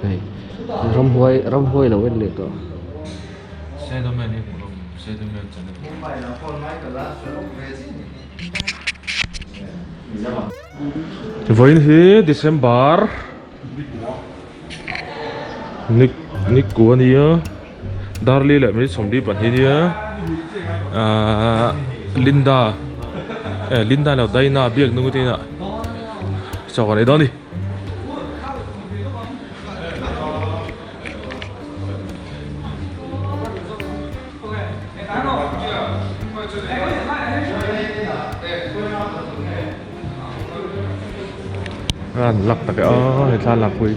Hei ramhuai ramhuai lo en leh tawh. Vawiin hi December ni ni kua a nia Darli leh mai 42 a nia ahh Linda eh Linda lo Daina biak nung te inah chaw kan ei dawn a ni. An lak tak e aw he thlalak pawh hi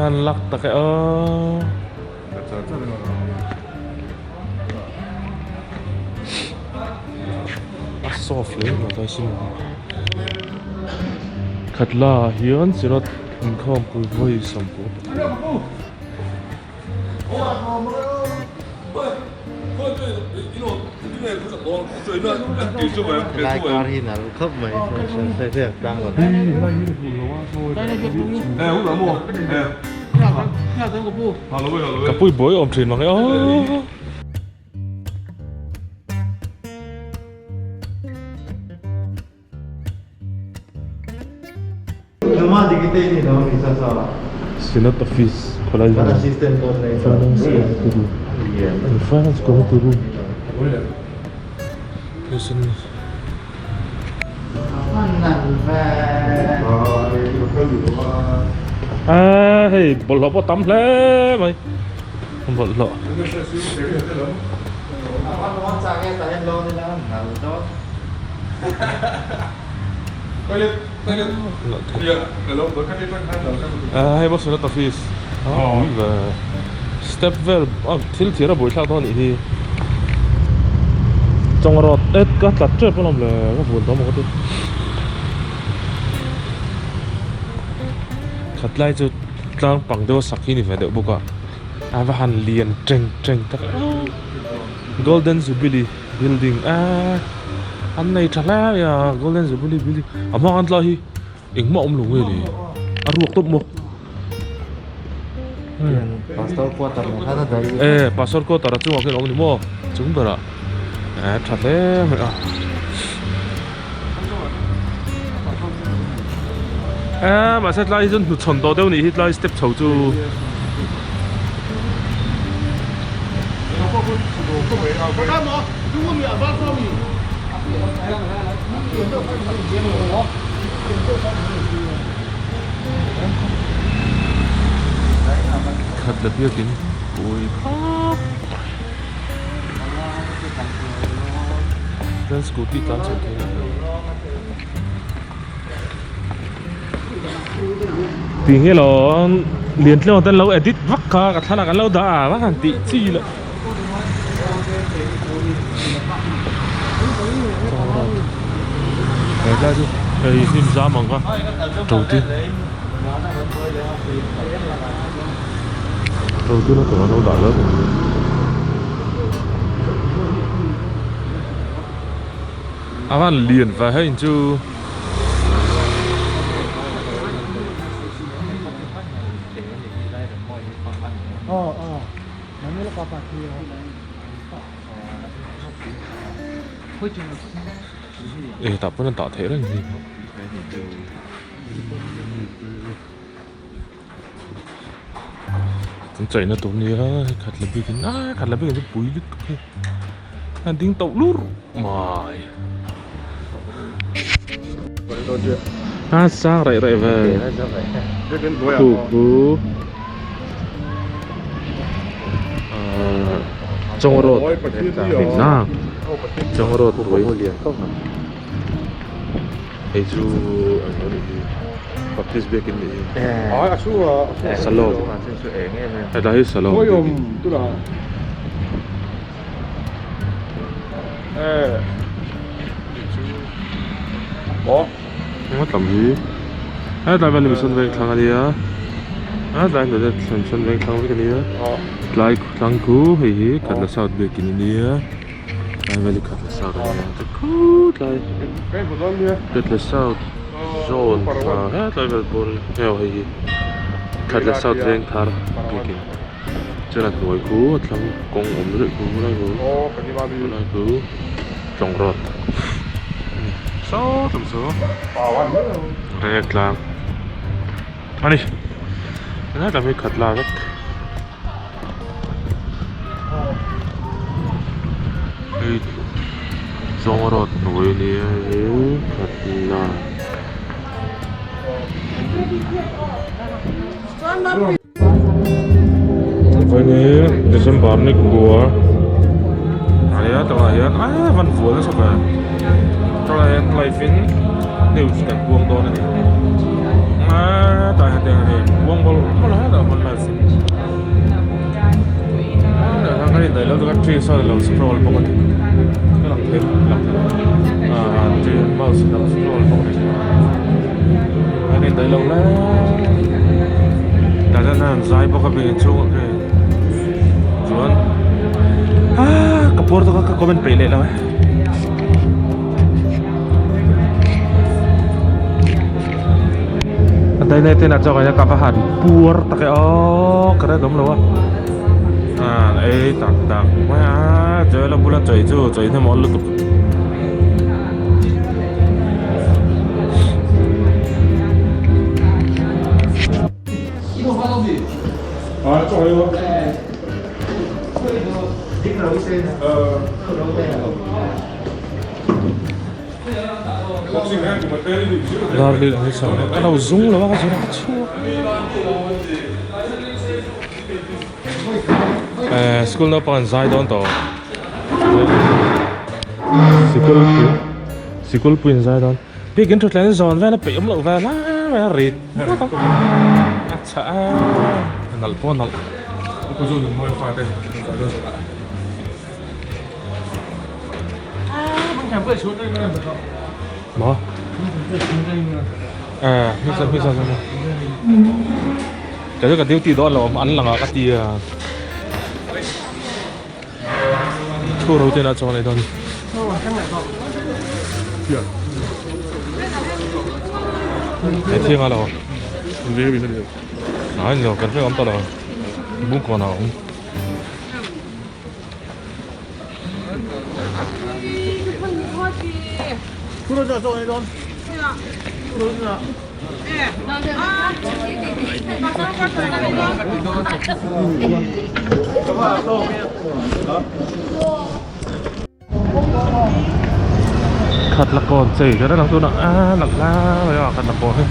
an lak tak e aw. A soft hle mai ta sin khatla ah hian synod inkhawmpui vawi 14. Lai kar hi nal khawp mai Ka pui buai awm thin mang e aw. Synod Office khawlai zawng Finance Committee Room Finance Committee Room A hei bawlhhlawh pawh tam hle mai bawlhhlawh. Hei maw Synod Office step vel thil thir a buaithlak dawn anih hi chawngrawt et ka tlat tep alawm le ka vun tawh maw ka ti khat lai chu tlang pang deuh a sak hi ni ve deuh bawk a a va han lian teng teng tak golden jubilee building eee an nei tha hle mai a golden jubilee building a hma an tlai hi engmah a awm lo nge ni a ruak tawp maw. Pastor quarter lah khan a daih. E pastor quarter a chungah khian a awm a ni maw chung berah e tha hle mai a. E mahse tlai hi chuan hnuchhawn tawh deuh nih hi tlai step chho chu. Khat la biakin pui khawp mai chuan scooty tlan chho thei a ti nge lo lian tlem ten lo edit vak kha ka thlalak an lo dah a vak han tih chi loh. He tlai chu hei hnim zam ang kha to tin to tin a tawh a lo dah zel mai a van lian ve hei chu. Eh tah pawn a dah theih reng hi. Kan chaina tur nia hei khat la bikin a khat la bikin chu pui lutuk hi a ding tauh lur mai. A sang raih raih ve khu khu ahh chawng rawt na chawng rawt pui hei chu eng lo nih hi baptist biakin nih hi salom hetlai hi salom biakin. Eng a tam hi hetlai vel hi mihring veng thlang a nia hetlai hnuai te mihring veng thlang vek a nia tlai thlang khu hei hi khatla south biakin a nia tlai vel hi khatla south a nia khawtlai khatla south. Zawn thla hetlai vel pawh heu hei hi Khatla South Vengthar biakin chuan a hnuai khu a thlang kawng awm rih khu helai khu helai khu tlawng road a ni saw tlawng chu rek tlang a ni helai lam hi Khatla vek. Hei zawng road hnuai a nia hei Khatla. Vawiin hi December ni kua a nia tunah hian aaa van vual nasa ve tunah hian live in news kan puang dawn a ni aaa tah hian tiang hei puang bawlh bawlh a hetah hian live in aaa tah hian kan indaih lo taka tree sawn a lo scroll bawk a ni ka lang thei lang thei aaa tree mouse a lo scroll bawk a ni. An indaih lo hle tah hian an zai bawk a bik inchhungah khi chuan aaa ka puar tawk a ka comment peih leh lo e. A daina te na chuan ka va han puar tak e aw ka ret awm lo a ah ei tak tak mai a joel a bula chawi chu chawi hnem awl lutuk. Darlil ang hi chho a lo zung lo a ka zir a ka chhuak eh school naupang an zai dawn tawh sikul pui sikul pui an zai dawn biakin thutthleng zawn vel a peih awm loh vel a a rit ngawt a a chhah a nalh pawh a nalh. Maw? Eh, hmisa hmisa chu maw? Ka chu ka duty dawn lo an lang ah ka ti a. Thu ro te na chuan ei dawn. He thiang a lo. Ai lo kan hre awm ta lo. Bung kawn a awm. Khat la kawn chei ka reng ang tunah a lang lai a khat la kawn hi.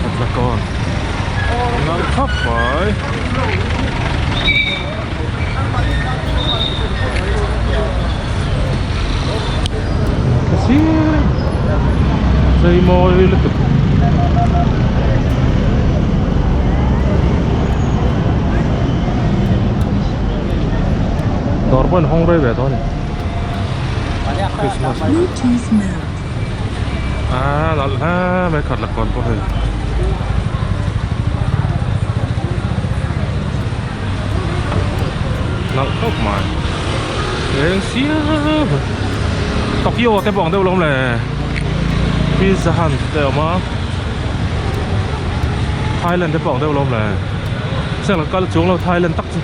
Khat la kawn nalh khawp mai. Ka sir chei mawi lutuk. Dawr pawh in hawng rei ve tawh a ni. Christmas ah lalh hle mai khat la kawn pawh hei. Nalh khawp mai eng siam Tokyo te pawh ang deuh lawm le Pizza Hut te a awm a Thailand te pawh ang deuh lawm le seng la kal chuang lo Thailand tak chu.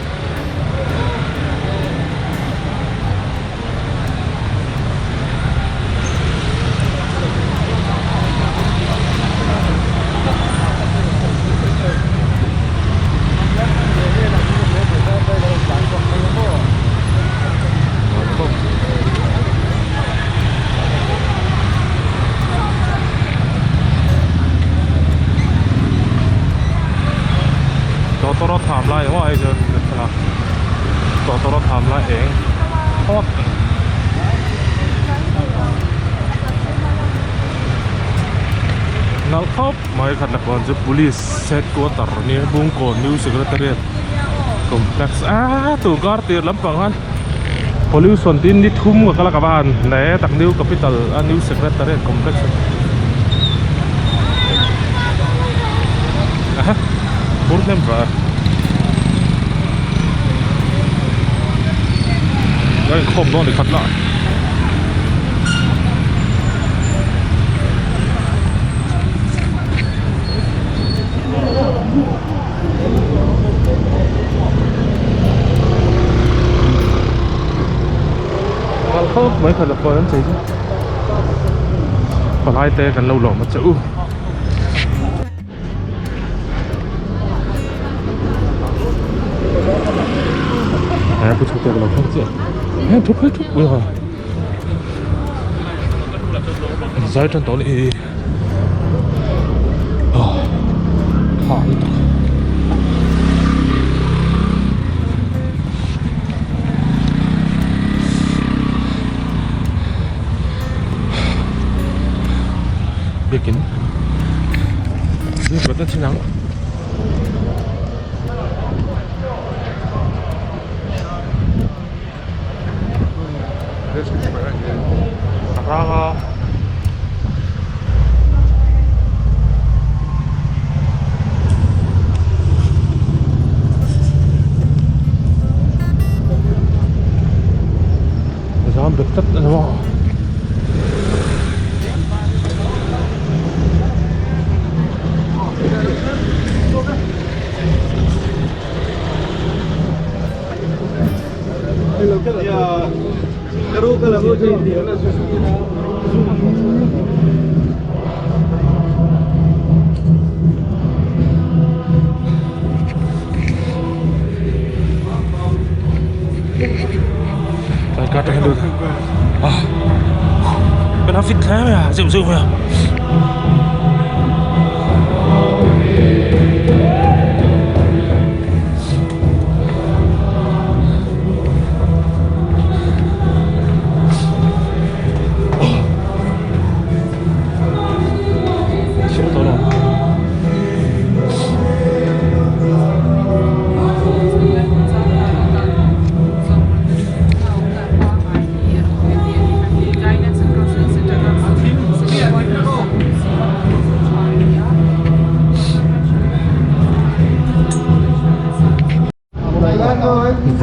Tawtawrâwt tham lai emaw hei chuan thlalak tawtawrâwt tham lai eng phawt a ni. Nalh khawp mai khat la kawn chu police headquarter a nia Bungkawn new secretariat complex aaa tu kar tir lampang khan pollution tin ni thum ka kal a ka va han hle tak new capital a new secretariat complex a aha phur hnem va. Kan inkhawm dawn ni khat lah. Kal khawp mai khat pawh an chei chu. Palai te kan lo lawm a che u. He pu chhukte ka lo thleng chiah. He thup phei thup ui ha. Zai tan tawh ni. Oh. Ha ni tak. Biakin Biakin ta chin ang. A rang a. Zam bet tlat a ni maw. Cái nó fit thế mày à, dịu dịu mày à.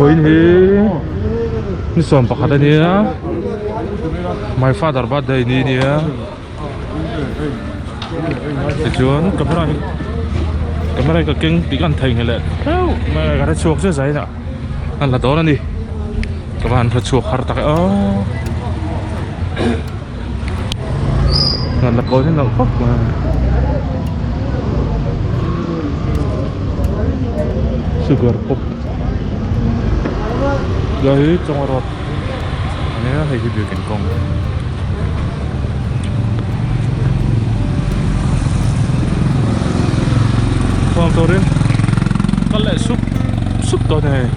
Vawiin hi ni sawm pakhat a nia my father birthday ni nia tichuan camera hi camera hi ka keng tih ka han theihnghilh leh hlauh mai a ka hre chhuak chiah zai inah an la dawn a ni ka va han hre chhuak har tak e aw an la kawi hi nalh khawp mai sugar pop lai hi chawnga rawt a nia hei hi biakin kawng. Khawng turin kal leh sup sup tawh a ni hei.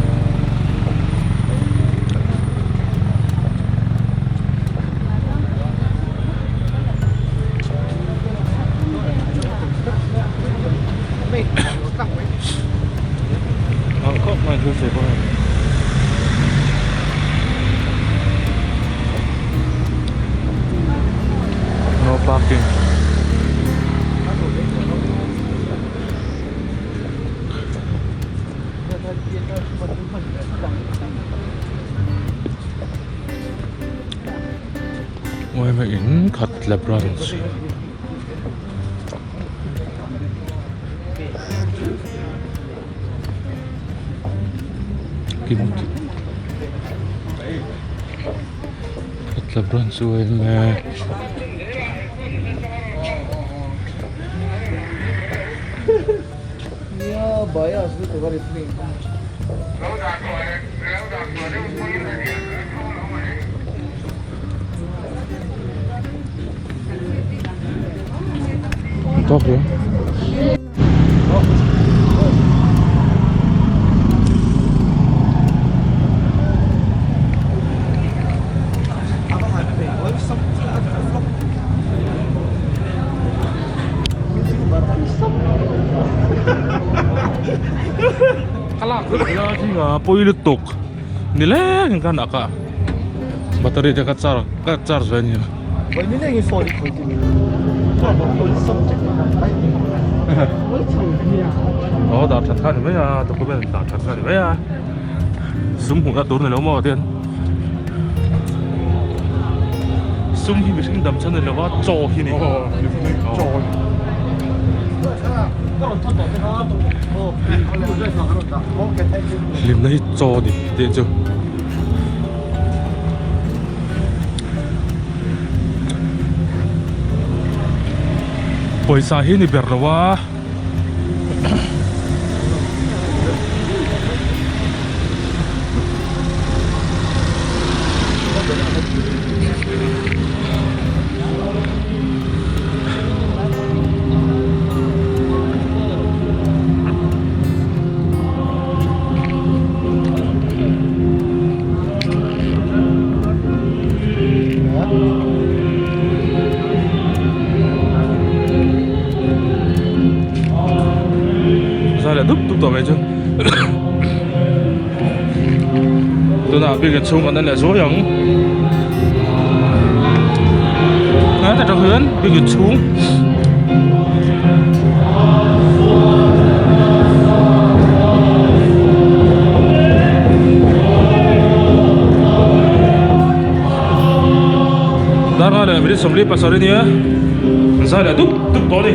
No parking. Uaima in khat la branch. Kim khat la branch uaima. Tawk hle. Pawi lutuk ni leng ka nak a battery te ka charge ka charge ve ania aw dah that kha ni mai a document dah that kha ni mai a sum hmuhna tur ni lo maw tian. Sum hi mihring dam chhan a ni lo va, chaw hi a ni. Chaw. Hlimna hi chaw a ni tih chu. Pawisa hi ni ber lo a. Zai leh dup dup tawh mai chu tunah biakin chhung kan en leh zuai ang hetah tang hian biakin chhung Darkar leh minute 47 ania zai leh dup dup tawh a ni.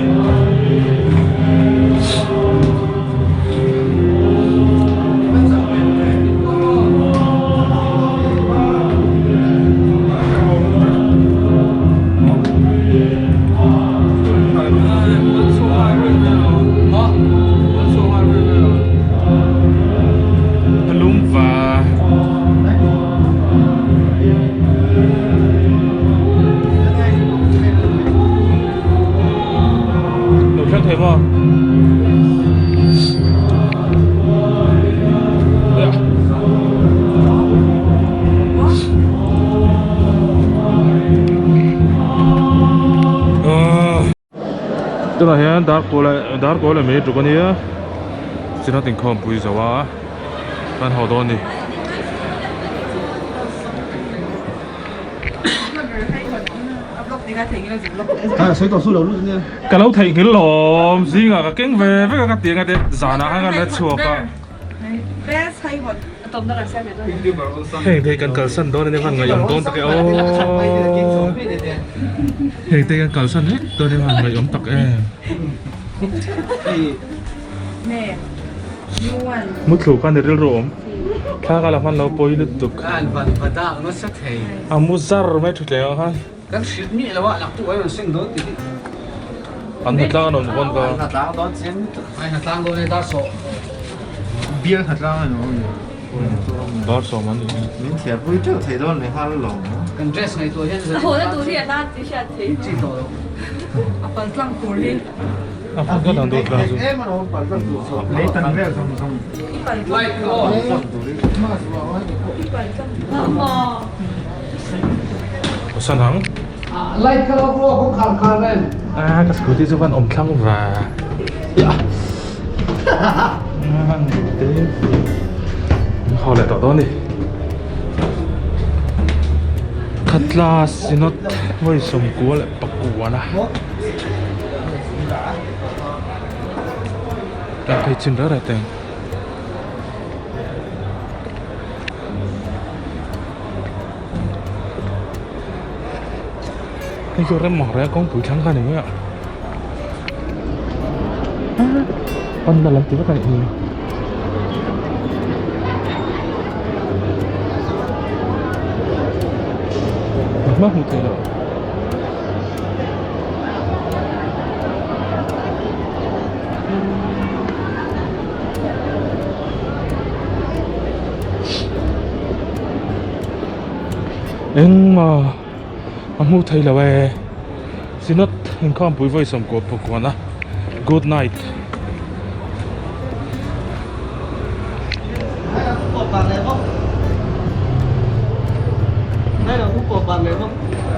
Lo thleng thei maw? Tunah hian dar kawl leh dar kawl leh mai tuk ania chinat inkhawmpui zo a kan haw dawn a ni. Ka lo theihnghilh lawm zingah ka keng ve vek a ka ti anga te zanah khan ka la chhuak a heng te hi kan kalsan dawn ania van ngaihawm dawn tak e aw heng te hi kan kalsan vek dawn ania van ngaihawm tak em Mutthlu kha ni rilru awm thla ka la hman lo pawi lutuk a mu zar mai thutleng ang khan Kan hrilh miah lo a laktu ai rawn seng dawn tih hi. An hnatlang an awm dawn ka. An hnatlang dawn chiang lutuk. Ai hnatlang dawn e dar sawh. Bial hnatlang an awm ni. Dar sawm an ni. Min thiar pui teuh thei dawn leh nghal alawm. Kan dress ngaihtuah hian A haw na tur hi a hla tih hriat thei. Chi tawh lo. A pal tlang tur hi. A pal tlang tur tlang chu. Em an awm pal tlang tur chu. Lei tan vel zawng zawng. I pal tlang tur. I pal tlang tur. Maw. San ang. Light kha lo pawh kawng khar khar nen. A ka scooty chu van awm thlang va. Ya. Van te. Haw leh tawh dawn ni. Khatla Synod vawi sawmkua leh pakua na. Kan phei chin reng reng teng. Hei chu rem ang reng kawngpui thlang kha a ni mai a pan na lam ti vek a nih hi. Engmah hmuh theih loh. Engmah a hmuh theih loh e Synod inkhawmpui vawi sawmkua pakuana good night.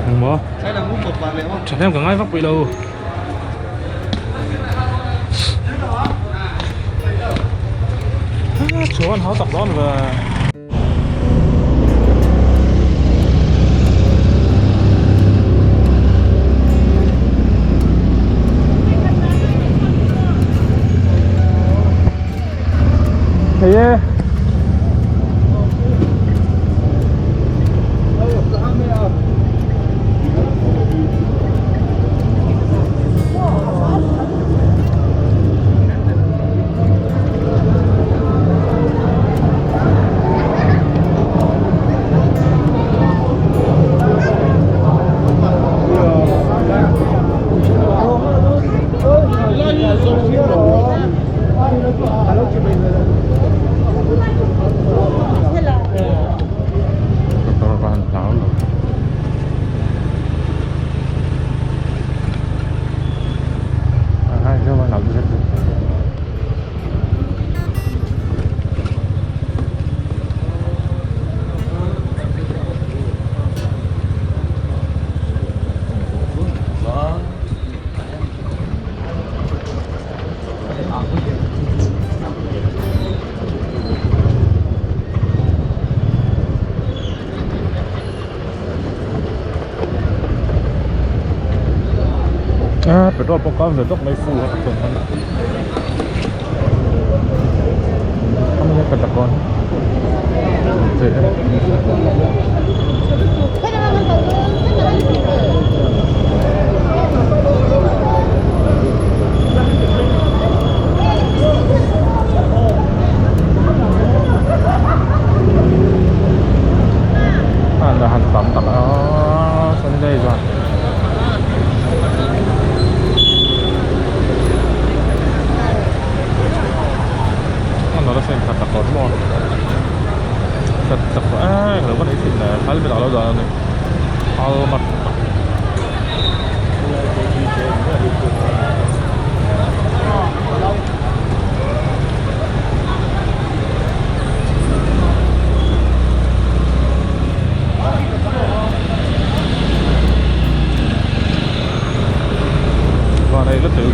Engmaw thahnem ka ngai vak pui lo. Chuan hau tak dawn ve. Thei e. A petrol pump kha a ve dawk mai fu a chuan khan a ka takawn chei a ni. A han tam tak a Sunday zan. A nala sen khat tak awm maw khat tak a englo ka nei thin le helmet ah lo dah a ni helmet. Vào đây rất tự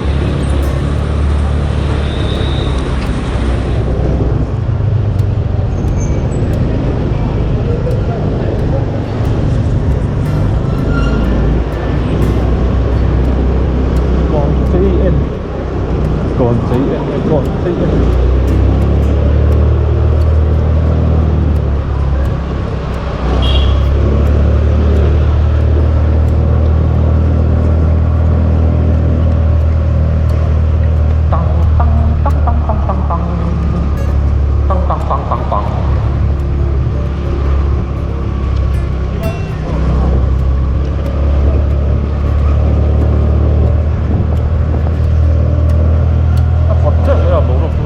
Còn tí in Còn tí in Còn tí in. Tang tang tang tang tang tang tang tang tang tang tang tang. A vawt teuh mai a boruak chu.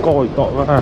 Coi tội quá.